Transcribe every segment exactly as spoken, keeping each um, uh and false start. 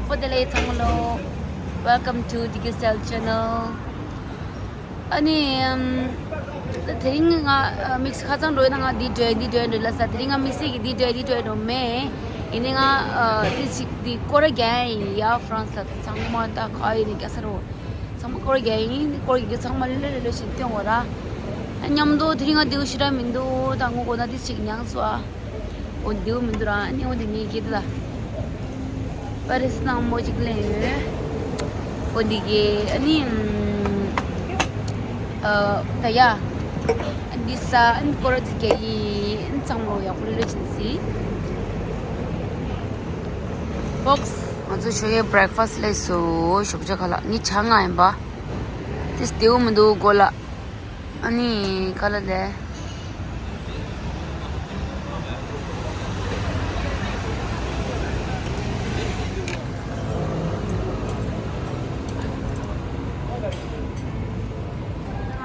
བདེ་ལེགས་ཚང་མ་ལོ། Welcome to Digicel channel. ཨ་ནི་ཨམ། ད་དེ་རིང་ང་དམིགས་བསལ་ཁ་སང་འགྲོ་ཡོད་ན། ང་འདི་འགྲོ་འདི་འགྲོ་འགྲོ་ལ་ས། དེ་རིང་ང་དམིགས་བསལ་གྱི་འདི་འགྲོ་འདི་འགྲོ་འགྲོ་མེད། ཡིན་ནའི་ང་ཨ་འདི་ཞིག་འདི་སྐོར་ར་རྒྱག་ཡིན་ཡ། ཧྥ་རན་སི་ལ་ཚང་མ་ད་ག་ཡིན་ནའི་རྒྱག་ས་རོ། ཚང་མ་སྐོར་ར་རྒྱག་ཡིན། སྐོར་ར་རྒྱག་ཚང་མ་ལོས་ལོས་ལོས་བཞིན་སྟོན་འོ་ར། ཨ་མཉམ་དུ་དེ་རིང་ང་འདི་ཞིག་ར་མི་འདུག་ད་ངོ་གོ་ན་འདི་ཞིག་མྱངས་སོ་ཨ། འོ་འདིའུ་མི་འདུག་ར། ཨ་ནི་འོ་འདི་ངའི་སྐད་དུ་ད། པ་རི་སི་ནང་མོ་ཅིག་ལེན་ཡོད། འོ་འདི་གི་ཨ་ནི་ཨ་ད་ཡ། ཨ་འདི་ས་ཨ་ནི་སྐོར་ར་ཅིག་རྒྱག་ཡིན། ཨ་ནི་ཚང་མ་ཡག་པོ་ལོས་ལོས་བྱིན་སི། ཧོགས། ང་ཚོ་ཞོགས་ཀའི་བྷི་རེག་ཕ་སི་ལས་སུ་ཞོགས་ཇ་ཁ་ལག་ངའི་ཇ་ང་ཡིན་པ། དེ་སྟེའུ་མི་འདུག་གོ་ལ། ཨ་ནི་ཁ་ལ་ལས།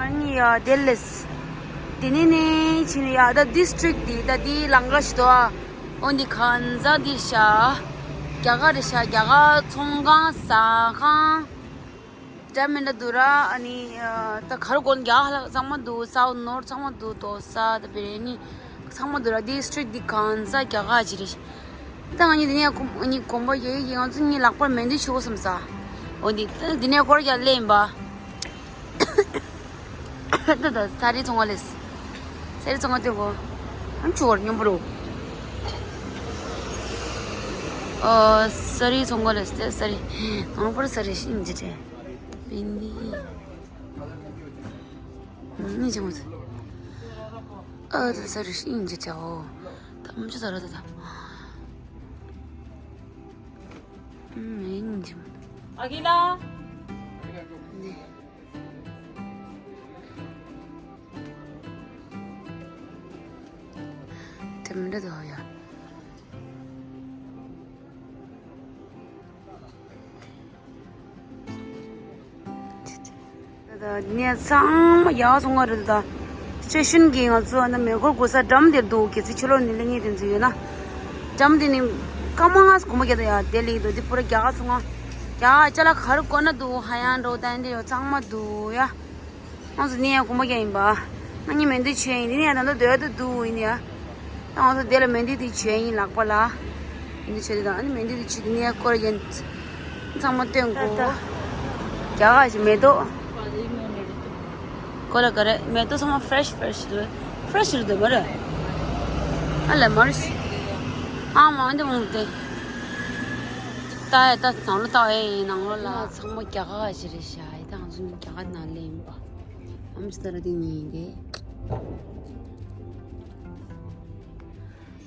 ཨ་ནི་ཡ་དེ་ལས། དེ་ནས་ནས་ཕྱིན་ཡ་ད་ཌིས་ཊྲིཀ་འདི་ད་འདི་ལང་ཀ་ཞིག་འདུག་ཨ། འོ་འདི་གང་ཟག་འདི་ཤ། རྒྱ་གར་རེད་ཤ། རྒྱ་གར་ཚོང་ཁང་ཟ་ཁང་། འདྲ་མི་འདྲ་འདུག་ར། ཨ་ནི་ད་གར་གོན་རྒྱ་ཧ་ལ་ཚང་མ་འདུག་སའུ་ནོར་ཚང་མ་འདུག་དོ་ས་ད་བེ་རེ་ནི་ཚང་མ་འདུག་ར། ཌིས་ཊྲིཀ་འདི་གང་ཟག་རྒྱ་གར་ཅིག་རེད། ད་ང་གཉིས་འདི་ནས་གོམ་ཨ་ནི་གོམ་པ་ཡེ་ཡེ་ང་ཚོ་གཉིས་ལག་པར་མེ་འདི་ཆུ་བོ་བསམ་ས། འོ་འདི་ད་འདི་ནས་སྐོར་རྒྱག་ལེ་ཡིན་པ། ད་ད་ས་རི་ཚོང་བ་ལས། ས་རི་ཚོང་བ་སྟོན་གོ། ཨམ་ཆུ་བར་སྙོམས་པོ་རོ། ཨ་ས་རི་ཚོང་བ་ལས་ས་རི། ནང་པར་ས་རི་ཤིང་ཇི་ཏྲེ། པིན་ནི། ནི་ཅི་མོ་ཟེར། ཨ་ད་ས་རི་ཤིང་ཇི་ཏྲེ་འོ། ད་ཨམ་ཆུ་ད་ར་ད་ད། ཨམ་ནི་ཅི་མོ། ཨ་གི་ན། ནི། དེ་མི་འདྲ་འདུག་ཡ། ད་ནས་ཚང་མ་ཡག་སོང་ང་རེད་ད། སི་ཊེ་ཤན་གྱི་ང་ཚོ་ཨ་ན་མེ་འཁོར་སྒུག་ས་འགྲམ་དེར་འདུག་གལ་སྲིད་ཕྱི་ལོགས་ནས་སླེབས་མཁན་དེ་ཚོ་ཡོད་ན། འགྲམ་དེ་ནི་སྐར་མ་ལྔ་གོམ་པ་རྒྱག་ད་ཡ་དེ་སླེབས་འདུག་དེ་པུ་ར་རྒྱག་སོང་ང་། རྒྱག་ཅ་ལག་ག་རེ་དགོས་ན་འདུག་ཧ་ཡང་འགྲོ་ད་འདི་ཡོད་ཚང་མ་འདུག་ཡ། ང་ཚོ་ནི་ཡང་གོམ་པ་རྒྱག་ཡིན་པ། ང་གཉིས་མེ་འདི་ཆོས་ཡིན། འདི་ནི་ཡང་ད་ལྟ་སྡོད་ད་འདུག་ཡིན་ཡ། ད་ང་ཚོ་དེ་ལ་མེ་འདི་དེ་ཆོས་ཡིན་ལག་པ་ལ། མེ་འདི་ཆོས་དེ་དང་ཨ་ནི་མེ་འདི་དེ་ཆོས་དེ་ནི་ཡང་སྐོར་ཡིན། ཚང་མ་སྟོན་གོ། རྒྱ་གར་ཞིག་མེ་ཏོག་ཀོ་ལ་ཀ་རེ་མེ་ཏོག་ཚང་མ་ཕི་རེ་ཤི་ཕི་རེ་ཤི་འདུག་ཕི་རེ་ཤི་རེད་འདུག་མ་རེད། ཨ་ལ་མ་རེད། ཨ་མ་འདི་མོ་དེ། ད་ཡ་ད་ནང་ལོ་ད་ཨེ་ནང་ལོ་ལ། ཚང་མ་རྒྱ་གར་ཞིག་རེད་ཤག་ད་ང་ཚོ་རྒྱ་གར་ནང་ལ་ཡིན་པ། ཨམ་ཅི་ད་ར་དེ་ཉིན་དེ།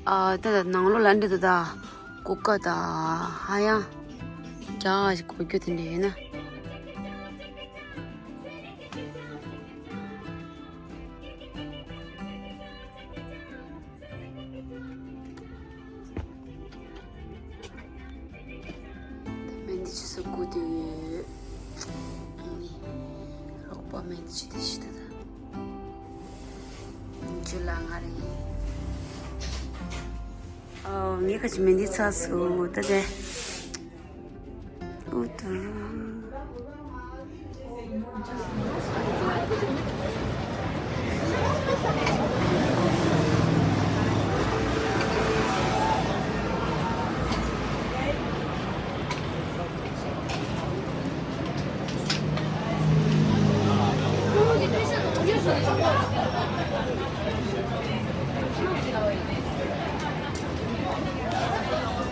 ཨ་ད་ད་ནང་ལོགས་ལ་འདྲི་ད་ད་ཀུ་ཀ་ད་ཧ་ཡང་རྒྱ་གར་གོ་རྒྱུ་དེ་འདྲ་ཡོད་ན། མེ་འདི་ཆུ་སོ་གུ་དུ་ཡོད། ཨ་ནི་རོགས་པ་མེ་འདི་ཆུ་དེ་ཤི་ད་ད། ཇུ་ལ་ང་རེ། ཨོ་ངས་ཁ་ཅིག་མེ་འདི་ཚ་སུ་ད་དེ། ཨུ་ཏུ།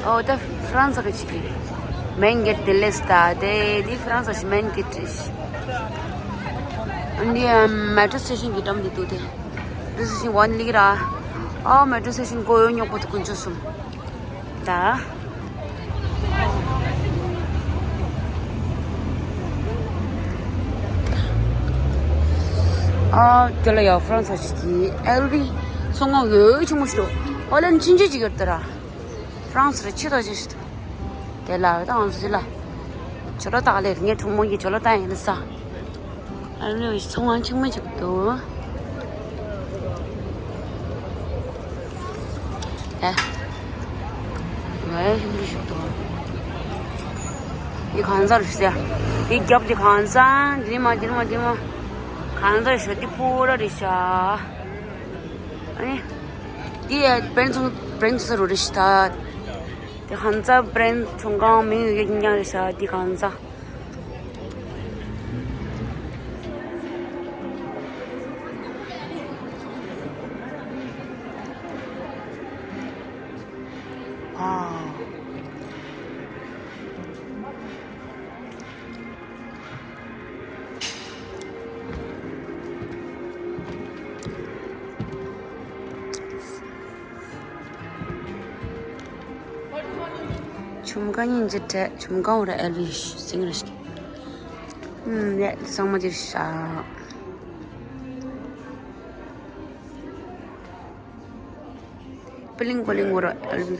ཨོ་ད་ཧྥ་རན་སི་གི་ཅིག་གི་མེན་གེ་ཊི་དེ་ལས་ད་དེ་འདི་ཧྥ་རན་སི་གི་མེན་གེ་ཊི་རེད། འདི་མེ་ཊྲོ་སི་ཊེ་ཤན་གི་འགྲམ་དུ་འདུག་སྟེ། མེ་ཊྲོ་སི་ཊེ་ཤན་ཝན་ལིག་ར། ཨོ་མེ་ཊྲོ་སི་ཊེ་ཤན་གོ་ཡོད་ཉོག་པོ་དུ་དཀོན་མཆོག་གསུམ། ད། ཨ་དེ་ལ་ཡ་ཧྥ་རན་སི་ཞིག་གི་ཨེལ་ཝི་ཚོང་ཁང་ཡོད་ཆེན་མོ་ཞིག་འདུག་ཨོ་ལན་ཆུང་ཆུང་ཅིག་ཡོད་དེ་ར། ཧྥ་རན་སི་ར་ཆེ་ཐག་ཆོད་ཞིག་འདུག་དེ་ལ་ད་ང་ཚོ་ལ་ཇོ་ལོ་ཏག་ལེར་ངའི་གྲོགས་མོ་གིས་ཇོ་ལོ་ཏག་ཡིན་ལ་ས། ཨ་ནི་ཚོང་ཁང་ཆུང་མ་ཅིག་འདུག་ཨེ། ངའི་ཧིན་རུ་ཞིག་འདུག་འདི་གང་ཟག་རེད་ཤག་འདི་རྒྱབ་འདི་གང་ཟག་འདི་མ་འདི་མ་འདི་མ། གང་ཟག་རེད་ཤག་འདི་ཕོ་ར་རེད་ཤག་ཨ་ནི། འདི་ཡ་བྲེན་ཚོང་བྲེན་ཚོང་ས་རུ་རེད་ཤག་འདི་གང་ཟག་བྲེན་ཚོང་ཁང་མིང་ཡོད་རྒྱུ་རྐྱང་རེད་ཤག་འདི་གང་ཟག་ཨ། ཆུམ་ཀ་ཉིན་ཅི་བྲེ་ཆུམ་ཀ་འོ་ར་ཨེ་ལི་སིང་ར་ཤི། ཧུམ་ཡ་ཚང་མ་ཅིར་ཤ། པི་ལིང་པི་ལིང་འོ་ར་ཨེ་ལི།